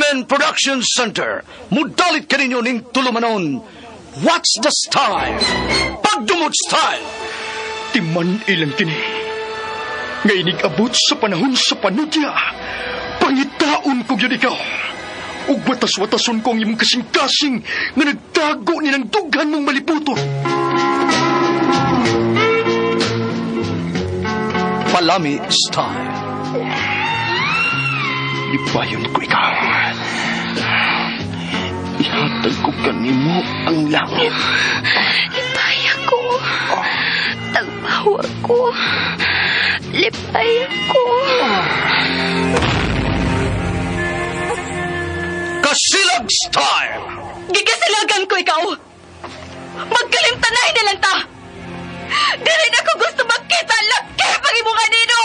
RMN Production Center, mudalit kaninyo ning tulumanon. What's the style? Pagdumot style! Timan ilang kini. Nga inig-abot sa panahon sa panudya. Pangitaon ko gyud ikaw. Ug watas-watason ko ang imong kasing-kasing nga nagtago ni ng dughan mong malibuton. Palami style. Lipayon ko ikaw. Ihatag ko kanimo ang langit. Lipay ako. Tagbaw ako. Lipay ako. Kasilag style! Gigasilagan ko ikaw. Magkalimtanay na lang ta. Dili na ko gusto makita laki pag imong anino.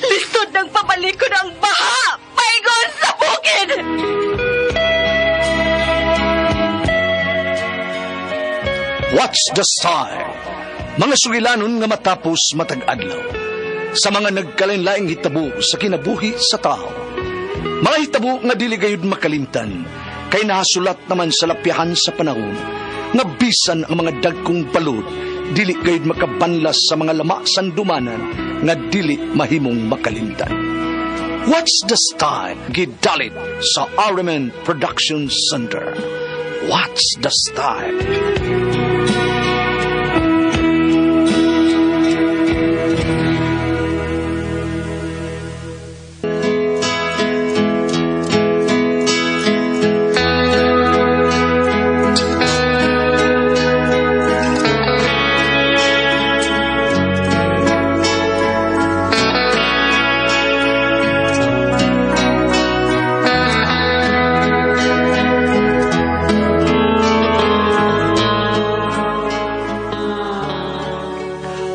Lisod ng pabalikon ang baha. Paingon sa bukid. What's the style? Mga sugilanon nga matapos matag adlaw. Sa mga nagkalain-laing hitabo sa kinabuhi sa tao. Mga hitabo nga dili gayud makalimtan, kay nahasulat naman sa lapyahan sa panahon, nga bisan ang mga dagkong balod, dili gayud makabanlas sa mga lama sandumanan, nga dili mahimong makalimtan. What's the style? Gidalit sa RMN Production Center. What's the style?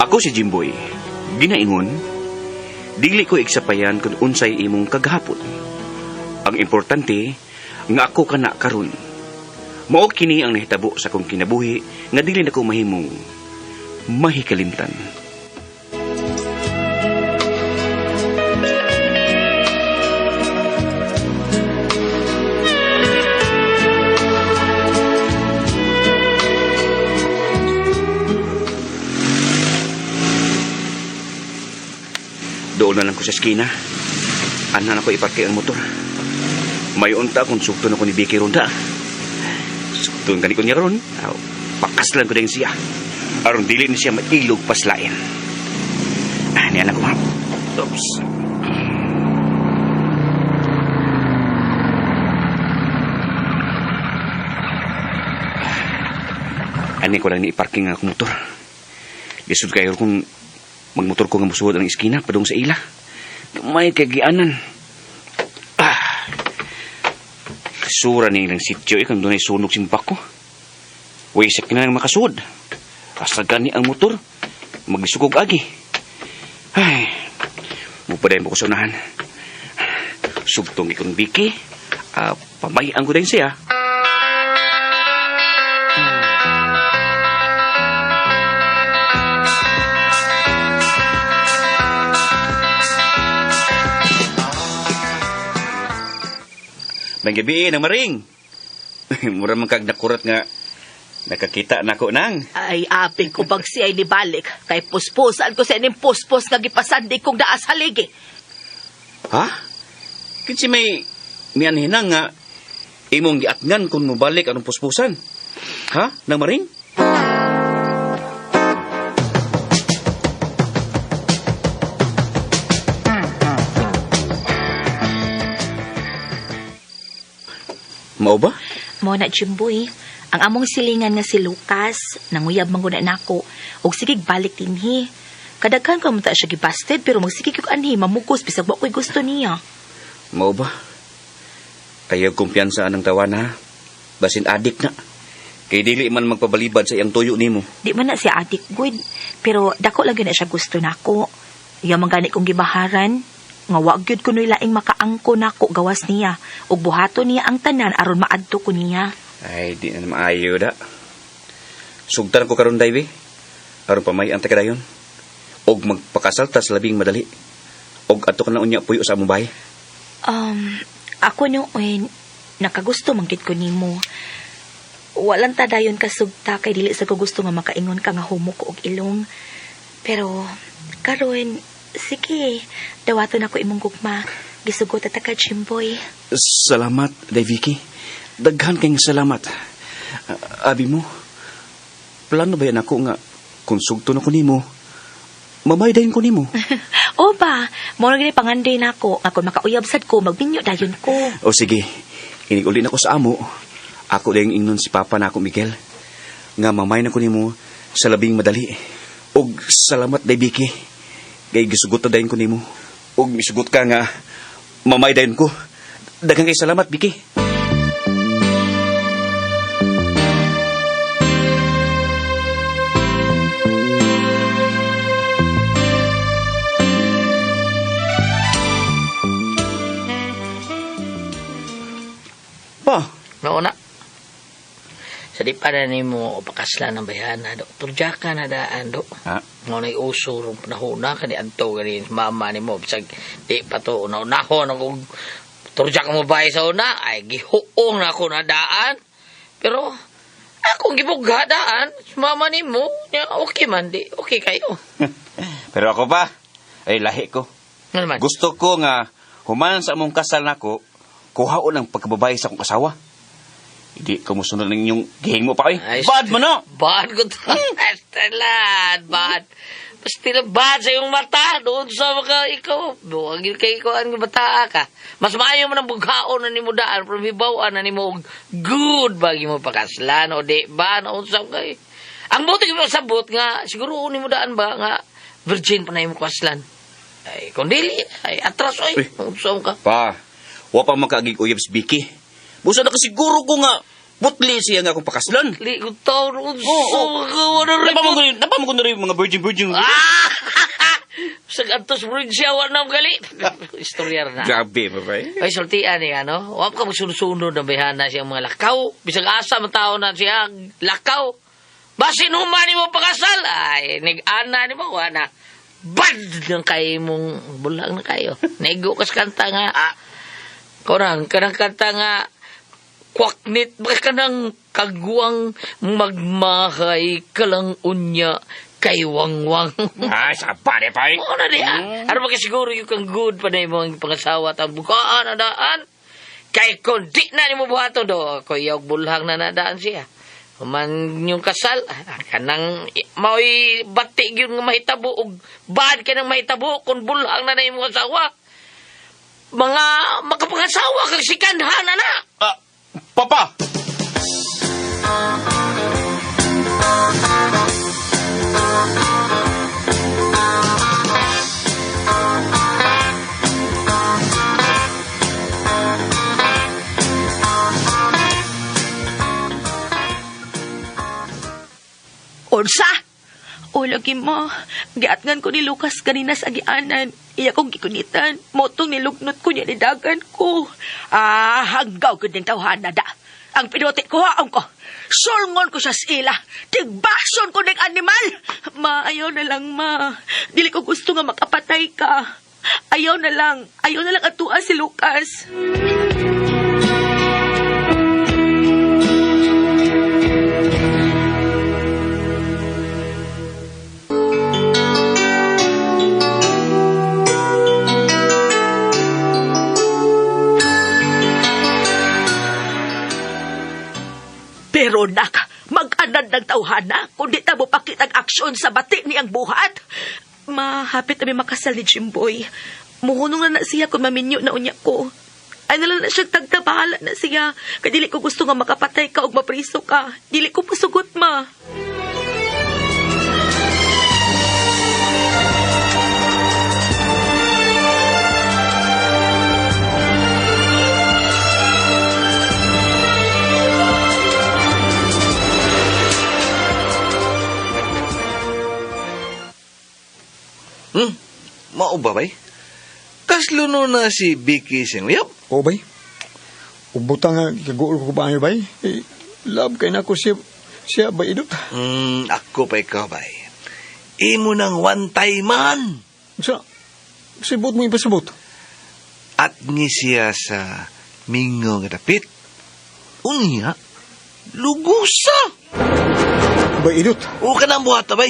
Ako si Jimboy. Ginaingon, dili ko iksapayan kung unsay imong kagahapon. Ang importante, nga ako kana karon. Mao kini ang nahitabo sa akong kinabuhi nga dili nako mahimong mahikalimtan. Doon na lang ko sa eskina. Ana na ko iparke ang motor. May unta kung sugton ako ni Vicky Ronda. Sugton gani ko niya ron. Aw, pakas lang ko din siya. Aron dili ni siya mailog paslain. Ah, niya lang ko ha. Oops. Ani ko lang ni iparking ang akong motor. Lisod kayo kung magmotor ko nga musuod ang eskina padung sa ila. May kagianan. Ah. Kasura ni ilang sityo ikang dunay sunog simbak ko. Wisik na lang makasuod. Asa gani ang motor. Maglisukog agi. Ay. Mupadayon mo ko sa unahan. Sugtong ikong Vicky. Pamayan ko din siya. May gabi ng maring. Mura man kag nakurat nga nakakita nako nang. Ay, aping ko bang siya ni balik. Kay puspusan ko sa ining puspos nga gipasandi kong naa sa ligi. Ha? Kinsi may mianhinang nga imong giatngan kung mobalik anong puspusan. Ha? Nang maring? Mao ba? Mo na Jimboy, ang among silingan nga si Lucas, nanguyab man gud na nako, og sigig balik dinhi. Kadaghan ko man ta siya gibasted pero magsigig og anhi mamugos bisag wa ko'y gusto niya. Mao ba? Ayaw kumpiyansa anang tawana ha. Basin adik na. Kay dili man magpabalibad sa iyang tuyo nimo. Di man na siya adik good, pero dako lang gyud na siya gusto nako. Iya man gani kong gibaharan nga wa gyud kunoy laing makaangko nako gawas niya ug buhaton niya ang tanan aron maadto ko niya. Ay, di na maayo da. Sugtan ko karon daywi. Aron pamay ang takadayon. Og magpakasal ta sa labing madali. Og adto ka na unya puyo sa among bahay. Ako noon, nakagusto man gid ko nimo. Walang tadayon kasugta kay dili sa ko gusto nga makaingon ka nga humo ko og ilong. Pero karon sige, dawaton ako imong gugma. Gisugot ta ka, Jimboy. Salamat, Day Vicky. Daghan kayong salamat. Abi mo, plano ba yan ako nga kung sugto na ko nimo, mamay dayon ko nimo. O ba, mo na gini pangandoy nako nga kung makauyab sad ko, magbinyo dayon ko. O sige, inig-uli na ko sa amo. Ako dayong ingnon si Papa na ako, Miguel. Nga mamay na ko nimo sa labing madali. Og salamat, Day Vicky. Kay gisugot na dayon ko nimo. Og misugot ka nga mamay dayon ko. Daghan kay salamat, Vicky. Pa, Mao na. Sa di pa na nimo pakasla ng bayana do. Turjaka na daan do. Ha? Mo na uso rong panahon na kani adto gani mama nimo bisag di pa to una-unahon ako turjaka mo bahay sa una ay gihuong na ako na daan. Pero akong gibugha daan mama nimo nya okay man di okay kayo. Pero ako pa, ay lahi ko. Ano man? Gusto ko nga human sa among kasal nako, kuhaon ang pagkababae sa akong asawa. Hindi ko musunod ng inyong gihing mo pa ay. Ay, Bad mo no! Bad ko to. Pastilan, bad. Pastilan, bad sa iyong mata. Doon sa mga ikaw. Buwag yun kay ikaw ang bata ka. Mas maayo mo ng bughaon na nimo daan. Pero hibawaan na nimo og good bagi mo pakaslan o di ba na unsa kay. Ang buti ko sabot nga siguro ni mo daan ba nga virgin pa na imo kaslan. Ay kung dili ay atras oy. Uy. Unsa ka? Pa, wa pa makaagig uyab si Vicky. Busa na kasiguro ko nga putli siya nga akong pakaslan. Li ko taon unsa Oo, ka wala rin. Napamang ko na rin mga virgin-virgin. Ah! Sa antos probinsya wa na gali. Istorya na. Grabe, babay. Ay sultian ni ano, wa ka magsunod-sunod na bayhana siyang mga lakaw. Bisag asa man tao na siya lakaw. Basin human nimo pakasal ay nig-ana nimo wa na. Bad ng kay mong bulang na kayo. Naigo kas kanta nga. Ah, Korang kanang kanta nga kwaknit ba kanang kagwang magmahay kalang unya kay wangwang. Ay, sa pare, pare. Oo na diha. Ano ba siguro yung kang good pa na imong pangasawa at bukaan na daan. Kay kung di na nimo buhaton do, ako iyog bulhang na nadaan siya. Human yung kasal, kanang mao'y bati yun nga mahitabo og bad ka nang mahitabo kung bulhang na na imong asawa. Mga makapangasawa kag sikanhan na na. Ah, papa! Unsa? O lagi mo, giatngan ko ni Lucas kanina sa agianan. Iya kong gikunitan. Motong nilugnot ko niya ni dagan ko. Ah, hanggaw gud ning tawhana da. Ang pinuti ko haong ko. Sulngon ko siya sa ila. Tigbason ko ning animal. Ma, ayaw na lang, ma. Dili ko gusto nga makapatay ka. Ayaw na lang. Ayaw na lang atua si Lucas. Pero nak, mag-anad ng tawhana kung di ta mo pakitag aksyon sa bati niyang buhat. Ma, hapit kami makasal ni Jimboy. Muhunong na na siya kung maminyo na unya ko. Ay nalang na siya tagtabahala na siya. Kay dili ko gusto nga makapatay ka o mapriso ka. Dili ko pasugot, ma. Mao ba bay? Kasluno na si Vicky sing uyab. O bay? Ubuta nga kiguol ko ba bay? Eh, love kay nako siya siya ba idot? Ako pa ikaw bay. Imo nang one time man. Sa sibot mo ipasabot. At ni siya sa Mingaw nga dapit. Unya, lugusa. Bay idot. O ka na ang buhata, bay.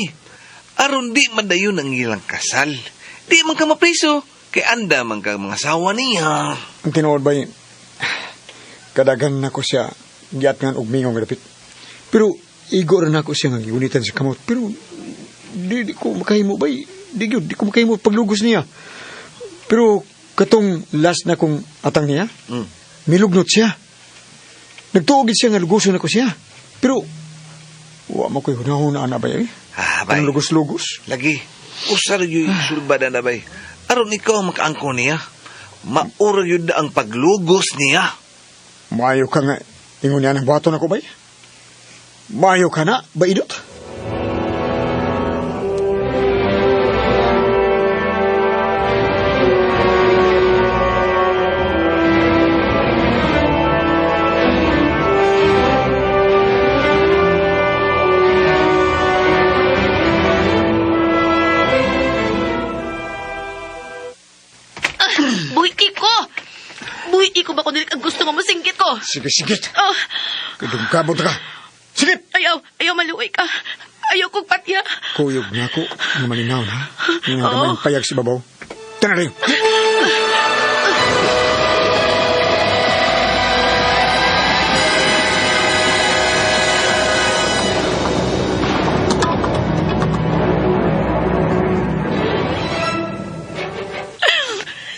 Aron di man dayon ang ilang kasal. Di man ka mapriso. Kay anda man ka mga asawa niya. Ang tinuod bay, kadagan nako siya giatngan og mingaw nga dapit. Pero igo ra nako siya nga gigunitan sa kamot. Pero di ko makahimo bay. Di gyud, di ko makahimo paglugos niya. Pero katong last na kong atang niya, milugnot siya. Nagtuo gid siya nga lugoson nako siya. Pero wa man ko'y hunahuna ana bay. Ah, bay. Ang lugos-lugos. Lagi, usa ra gyud sulbad na bay. Aron ikaw ang makaangko niya. Maura gyud na ang paglugos niya. Maayo ka nga ingon niya ng buhaton ako bay. Maayo ka na, baidot. Buhi ko! Buhi ko ba kung dili ka gusto nga musingkit ko? Sige, sige. Oh, Kadungkabot ka. Sige! ayaw, ayaw maluoy ka. Ayaw kong patya. Kuyog na ako. Nga malinaw na. Nga gamay payag si babaw. Tanaling!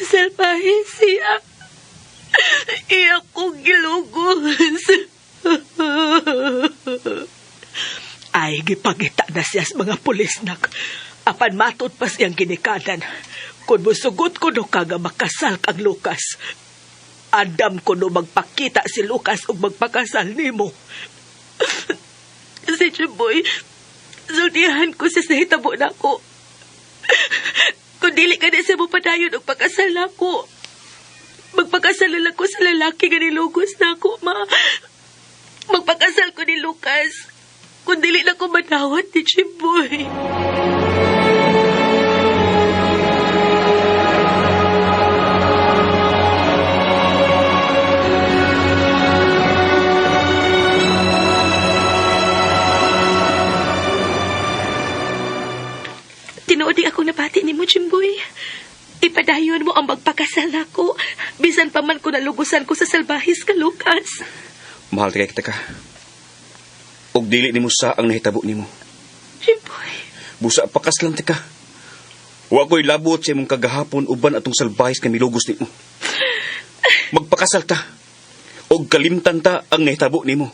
Salbahe siya. Iya kong gilugos. Ay, gipangita na siya sa mga pulis nak. Apan matod pa siyang ginikanan. Kung musugot ko no ka nga makasal kang Lucas. Adam ko no magpakita si Lucas ug magpakasal nimo. Si Jimboy, sultihan ko siya sa hitabo nako. Kung dili ka na siya mo padayon og pakasal nako. Magpakasal na lang ko sa lalaki nga nilugos nako, ma. Magpakasal ko ni Lucas. Kung dili na ko manawat ni Jimboy. Tinuod di ako nabati ni mo, Jimboy. Ipadayon mo ang magpakasal nako. Bisan pa man ko nalugusan ko sa salbahis ka, Lucas. Mahal kay kita ka. Og dili nimo sa ang nahitabo nimo. Jimboy. Busa pakaslan ti ka. Wa ko'y labot sa imong kagahapon uban atong salbahis nga milugos nimo. Magpakasal ta. Og kalimtan ta ang nahitabo nimo.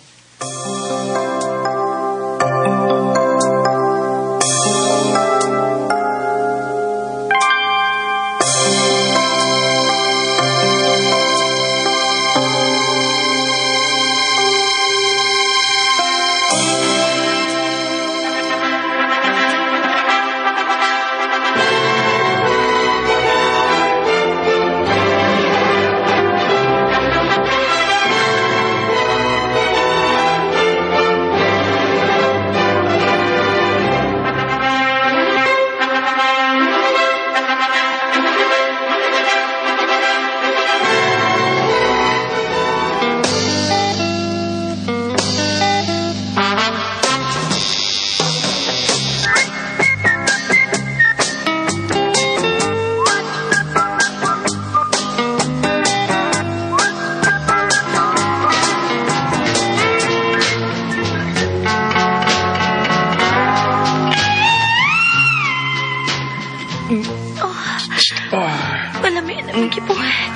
Palami na mong gibuhat.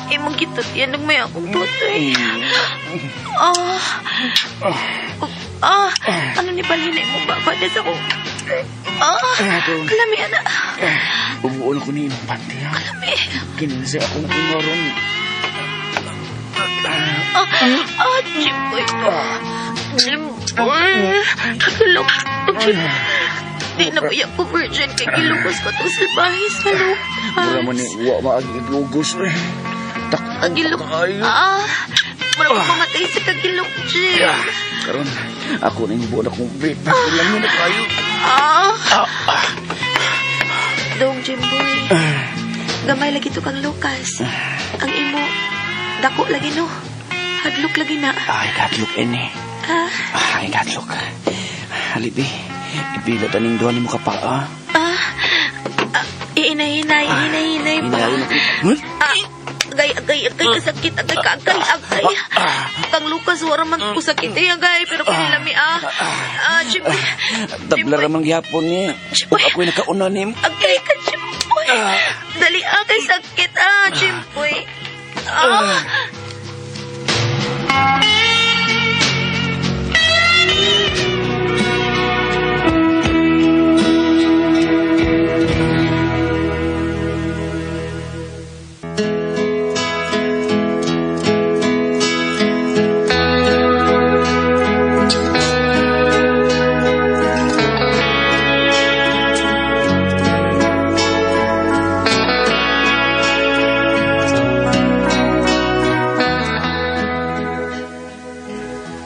Imong gitutyan ng may akong tutoy. Ano ni balhin na imong baba na sa akong... Kalami na. Ubuon ko ni imong panty ha. Kalami. Kinsa akong ingaron. Jimboy. Jimboy. Kagulok. Di na ba ko virgin kay gilugos ko itong salbahe sa Lucas. Mura man ni wa maagi ilugos eh. Ang gilok. Mura pa mamatay sa kagilok, Jim. Karon ako na yung buon akong vape. Ilang na kayo. Dong, Jimboy. Gamay lagi to kang Lucas. Ang imo, Dako lagi no. Hadlok lagi na. Ay, kadlok ini. Ah, Ay, kadlok. Halibi, ipila taning duha nimo ka paa. ah, ah, iinay-inay, hinay-hinay pa. Hinayon ako. Huh? Ah, agay, agay, agay, kasakit, agay, ka, agay, agay. Kang Lucas, wala man ko sakit eh, agay, pero kinilami ah. Ah, Jimboy. Tabla ramang gihapon niya. Ug ako'y nakauna nim. Agay ka, Jimboy. Dali, agay, sakit ah, Jimboy. Ah.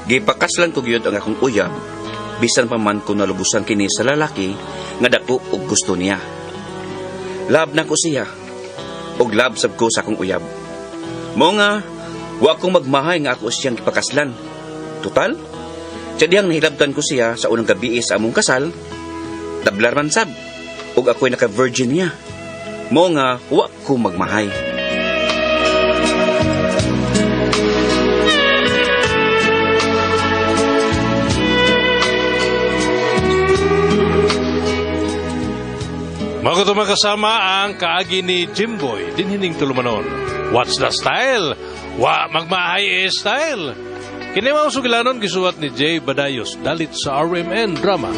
Gipakaslan ko gyud ang akong uyab, bisan pa man ko nalubusan kini sa lalaki nga dako og gusto niya. Love na ko siya, og love sab ko sa akong uyab. Mo nga, wa akong magmahay nga ako siyang gipakaslan. Total, sa dihang nahilabtan ko siya sa unang gabi sa among kasal, tablar man sab, og ako'y naka-virgin niya. Mo nga, wa ko magmahay. Maguto kasama ang kaagi ni Jimboy, dinhining tulumanon. What's the style? Wa magmahay eh style. Kini mao sugilanon gisuwat ni Jay Badayos dalit sa RMN Drama.